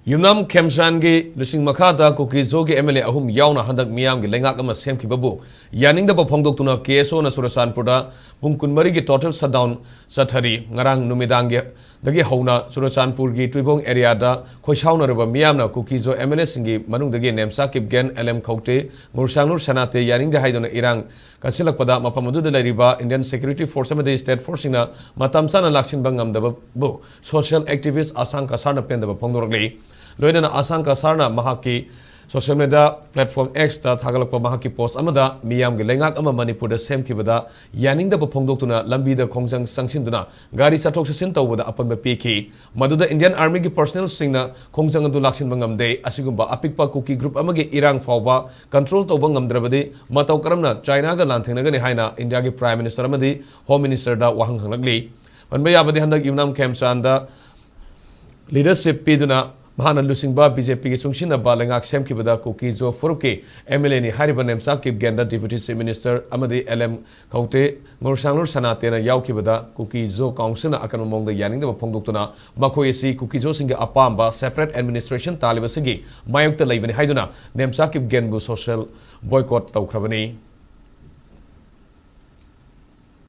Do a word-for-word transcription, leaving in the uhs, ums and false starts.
ꯌꯨꯝꯅꯥꯝ ꯈꯦꯝꯆꯥꯟꯒꯤ ꯂꯨꯆꯤꯡ ꯃꯈꯥꯗ ꯀꯨꯀꯤ ꯖꯣꯒꯤ M L A ꯑꯍꯨꯝ ꯌꯥꯎꯅ ꯍꯟꯗꯛ ꯃꯤꯌꯥꯝꯒꯤ ꯂꯩꯉꯥꯛ ꯑꯃ ꯁꯦꯝꯈꯤꯕꯕꯨ ꯌꯥꯅꯤꯡꯗꯕ ꯐꯣꯡꯗꯣꯛꯇꯨꯅ ꯀꯦ ꯑꯦꯁ ꯑꯣꯅ ꯆꯨꯔꯆꯥꯟꯄꯨꯔꯗ ꯄꯨꯡ ꯀꯨꯟꯃꯔꯤꯒꯤ ꯇꯣꯇꯦꯜ ꯁꯠꯗꯥꯎꯟ ꯆꯠꯊꯔꯤ꯫ ꯉꯔꯥꯡ ꯅꯨꯃꯤꯗꯥꯡꯒꯤ ꯗꯒꯤ ꯍꯧꯅ ꯆꯨꯔꯆꯥꯟꯄꯨꯔꯒꯤ ꯇꯨꯏꯕꯣꯡ ꯑꯦꯔꯤꯌꯥꯗ ꯈꯣꯏꯁꯥꯎꯅꯔꯕ ꯃꯤꯌꯥꯝꯅ ꯀꯨꯀꯤ ꯖꯣ ꯑꯦꯝ ꯑꯦꯜ ꯑꯦꯁꯤꯡꯒꯤ ꯃꯅꯨꯡꯗꯒꯤ ꯅꯦꯝꯆꯥ ꯀꯤꯞꯒꯦꯟ, ꯑꯦꯜ ꯑꯦꯝ ꯈꯧꯇꯦ, ꯉꯨꯔꯁꯥꯡꯂꯨꯔ ꯁꯅꯥꯇꯦ ꯌꯥꯅꯤꯡꯗꯦ ꯍꯥꯏꯗꯨꯅ ꯏꯔꯥꯡ ꯀꯟꯁꯤꯜꯂꯛꯄꯗ ꯃꯐꯝ ꯑꯗꯨꯗ ꯂꯩꯔꯤꯕ ꯏꯟꯗꯤꯌꯟ ꯁꯦꯀ꯭ꯌꯨꯔꯤꯇꯤ ꯐꯣꯔꯁ ꯑꯃꯗꯤ ꯁ꯭ꯇꯦꯠ ꯐꯣꯔꯁꯁꯤꯡꯅ ꯃꯇꯝ ꯆꯥꯅ ꯂꯥꯛꯁꯤꯟꯕ ꯉꯝꯗꯕꯕꯨ ꯁꯣꯁꯤꯌꯦꯜ ꯑꯦꯛꯇꯤꯚꯤꯁ꯭ꯠ ꯑꯁꯥꯡ ꯀꯁꯥꯔꯅ ꯄꯦꯟꯗꯕ ꯐꯣꯡꯗꯣꯔꯛꯂꯤ꯫ ꯂꯣꯏꯅꯅ ꯑꯁꯥꯡ ꯀꯁꯥꯔꯅ ꯃꯍꯥꯛꯀꯤ ꯁꯣꯁꯤꯌꯦꯜ ꯃꯤꯗꯤꯌꯥ ꯄ꯭ꯂꯦꯠꯐꯣꯔꯝ ꯑꯦꯛꯁꯇ ꯊꯥꯒꯠꯂꯛꯄ ꯃꯍꯥꯛꯀꯤ ꯄꯣꯁ꯭ꯠ ꯑꯃꯗ ꯃꯤꯌꯥꯝꯒꯤ ꯂꯩꯉꯥꯛ ꯑꯃ ꯃꯅꯤꯄꯨꯔꯗ ꯁꯦꯝꯈꯤꯕꯗ ꯌꯥꯅꯤꯡꯗꯕ ꯐꯣꯡꯗꯣꯛꯇꯨꯅ ꯂꯝꯕꯤꯗ ꯈꯣꯡꯖꯪ ꯆꯪꯁꯤꯟꯗꯨꯅ ꯒꯥꯔꯤ ꯆꯠꯊꯣꯛ ꯆꯠꯁꯤꯟ ꯇꯧꯕꯗ ꯑꯄꯟꯕ ꯄꯤꯈꯤ꯫ ꯃꯗꯨꯗ ꯏꯟꯗꯤꯌꯟ ꯑꯥꯔꯃꯤꯒꯤ ꯄꯔꯁꯅꯦꯜꯁꯤꯡꯅ ꯈꯣꯡꯖꯪ ꯑꯗꯨ ꯂꯥꯛꯁꯤꯟꯕ ꯉꯝꯗꯦ꯫ ꯑꯁꯤꯒꯨꯝꯕ ꯑꯄꯤꯛꯄ ꯀꯨꯀꯤ ꯒ꯭ꯔꯨꯞ ꯑꯃꯒꯤ ꯏꯔꯥꯡ ꯐꯥꯎꯕ ꯀꯟꯇ꯭ꯔꯣꯜ ꯇꯧꯕ ꯉꯝꯗ꯭ꯔꯕꯗꯤ ꯃꯇꯧ ꯀꯔꯝꯅ ꯆꯥꯏꯅꯥꯒ ꯂꯥꯟꯊꯦꯡꯅꯒꯅꯤ ꯍꯥꯏꯅ ꯏꯟꯗꯤꯌꯥꯒꯤ ꯄ꯭ꯔꯥꯏꯝ ꯃꯤꯅꯤꯁꯇꯔ ꯑꯃꯗꯤ ꯍꯣꯝ ꯃꯤꯅꯤꯁꯇꯔꯗ ꯋꯥꯍꯪ ꯍꯪꯂꯛꯂꯤ꯫ ꯄꯟꯕ ꯌꯥꯕꯗꯤ ꯍꯟꯗꯛ ꯌꯨꯝꯅꯥꯝ ꯈꯦꯝꯆꯥꯟꯗ ꯂꯤꯗꯔꯁꯤꯞ ꯄꯤꯗꯨꯅ ꯃꯍꯥꯛꯅ ꯂꯨꯆꯤꯡꯕ ꯕꯤ ꯖꯦ ꯄꯤꯒꯤ ꯆꯨꯡꯁꯤꯟꯅꯕ ꯂꯩꯉꯥꯛ ꯁꯦꯝꯈꯤꯕꯗ ꯀꯨꯀꯤ ꯖꯣ ꯐꯨꯔꯨꯞꯀꯤ ꯑꯦꯝ ꯑꯦꯜ ꯑꯦꯅꯤ ꯍꯥꯏꯔꯤꯕ ꯅꯦꯝꯆꯥ ꯀꯤꯞꯒꯦꯟꯗ ꯗꯤꯄ꯭ꯌꯨꯇꯤ ꯆꯤꯐ ꯃꯤꯅꯤꯁꯇꯔ ꯑꯃꯗꯤ ꯑꯦꯜ ꯑꯦꯝ ꯈꯧꯇꯦ, ꯉꯨꯔꯁꯥꯡꯂꯨꯔ ꯁꯅꯥꯇꯦꯅ ꯌꯥꯎꯈꯤꯕꯗ ꯀꯨꯀꯤ ꯖꯣ ꯀꯥꯎꯟꯁꯤꯜꯅ ꯑꯀꯟꯕ ꯃꯑꯣꯡꯗ ꯌꯥꯅꯤꯡꯗꯕ ꯐꯣꯡꯗꯣꯛꯇꯨꯅ ꯃꯈꯣꯏ ꯑꯁꯤ ꯀꯨꯀꯤ ꯖꯣꯁꯤꯡꯒꯤ ꯑꯄꯥꯝꯕ ꯁꯦꯄꯔꯦꯠ ꯑꯦꯗꯃꯤꯅꯤꯁꯇ꯭ꯔꯦꯁꯟ ꯇꯥꯜꯂꯤꯕꯁꯤꯒꯤ ꯃꯥꯌꯣꯛꯇ ꯂꯩꯕꯅꯤ ꯍꯥꯏꯗꯨꯅ ꯅꯦꯝꯆꯥ ꯀꯤꯞꯒꯦꯟꯕꯨ ꯁꯣꯁꯤꯌꯦꯜ ꯕꯣꯏꯀꯣꯠ ꯇꯧꯈ꯭ꯔꯕꯅꯤ꯫